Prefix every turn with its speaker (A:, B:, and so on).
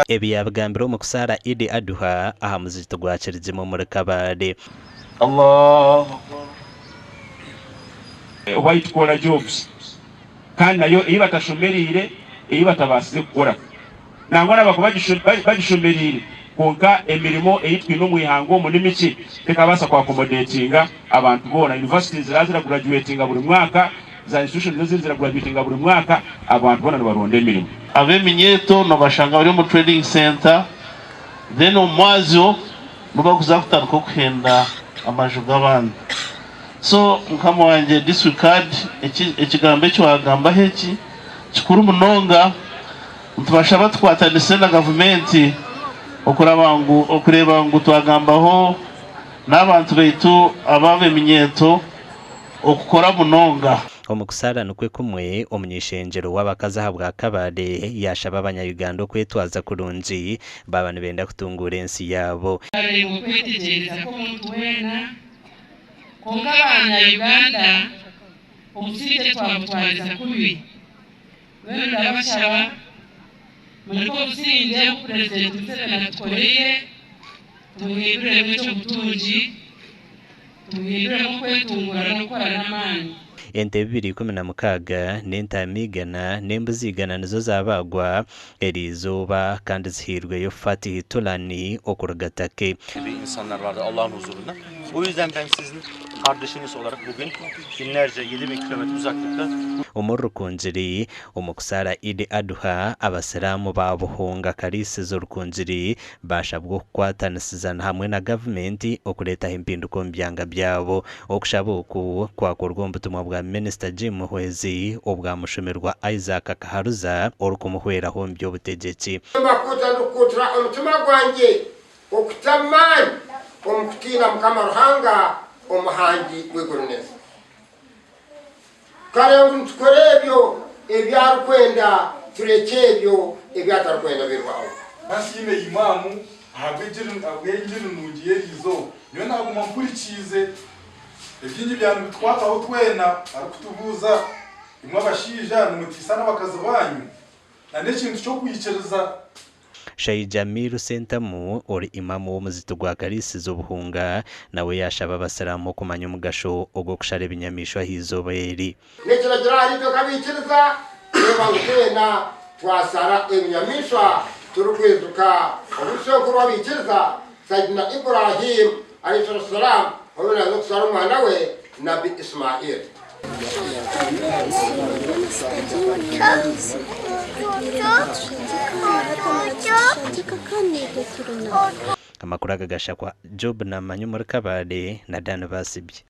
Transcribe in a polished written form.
A: Ebi yaabigambira omu kusaara Idi Aduha aha muzigiti gwa Kirigimu omuri Kabale.
B: White collar jobs kandi nayo ei batashomereire ei batabaasize kukora. Nangwa n'abakuba bagishomereire kwonka emirimo ei twine omu ihanga omu ni mikye tekabaasa ku accommodatinga abantu boona. Universities ziraba ziragurajuwetinga buri mwaka, za institutions ezindi ziragurajuwetinga buri mwaka, abantu boona nibaronda emirimo.
C: Ab'eminyeeto nobashanga bari omu training centre then omu mwazyo nibo barikuza kutandika okuhenda amaju g'abandi. So mukama wangye district card ekigambo eki wagambaho eki kikuru munonga nitubashaba tukwatanise na gavumenti okuraba ngu okureeba ngu twagambaho n'abantu baitu aba ab'eminyeeto okukora munonga.
A: Omu kusaara nikwo kumwe, omuny'ishengyero w'abakazi ahabwa Kabale yaashaba abanya-Uganda okwetwaza kurungi baaba nibenda kutunguura ensi yaabo.
D: Tukarengwa okwetegyereza kw'omuntu weena, kwonka abanya Uganda obusingye twabutwariza kubi. Mbwenu ndabashaba mureke obusingye obu Purezidenti Museveni atukoreire tubuhinduremu eky'obutungi, tubuhinduremu okwetungura n'okukora n'amaani.
A: Ente bibiri 16 n'entaama igana n'embuzi igana nizo zaabaagwa eri izooba kandi zihairweyo Fatih Tulani okuruga Turkey.
E: Gibi insanlar vardı Allah'ın huzurunda. O yüzden ben sizin kardeşiniz olarak bugün binlerce 7000 kilometre uzaklıkta
A: Omuri Rukungiri, omu kusaara Eid Adha, Abasiraamu ba Buhunga Kariisizo Rukungiri baashabwa okukwatanisiza hamwe na gavumenti okureetaho empinduka omu byanga byabo. Okushaba oku kwakorwa omu butumwa bwa Minisita Jim Muhwezi obwamushumirwa Isaac Kaharuza orikumuhweraho omu by'obutegyeki.
F: Mbakuutira ndikukuutira omutima gwangye okuta amaani omu kutiina Mukama Ruhanga Omuhangi w'eiguru n'ensi. Tukareeba ngu nitukora ebyo ebi arikwenda, turekye ebyo ebi atarikwenda birwaho.
G: Nasiime Imam ahabw'engiri nungi y'eri izooba. Nyowe naaguma mpurikiize. Ebingi byaba nibitukwataho twena arikutubuuza, Imwe abashaija nimutiisa n'abakazi baanyu? Na n'ekintu ky'okwikiriza.
A: Sheikh Jamiru Sentamu ori Imam w'omuzigiti gwa Kariisizo Buhunga nawe yaashaba abasiraamu okumanya omugasho ogw'okushara ebinyamaishwa aha izooba eri.
F: N'ekiragiro ahari itwe nk'abaikiriza kureeba ngu twena twashara ebinyamaishwa turikwijuka obu ishenkuru w'abaikiriza Sayyidina Ibrahim alayhi salatu wassalam obu naaza kushara omwana we Nabbi Ismail.
A: Amakuru aga gashakwa Job Namanya omuri Kabale na Dan Basibye.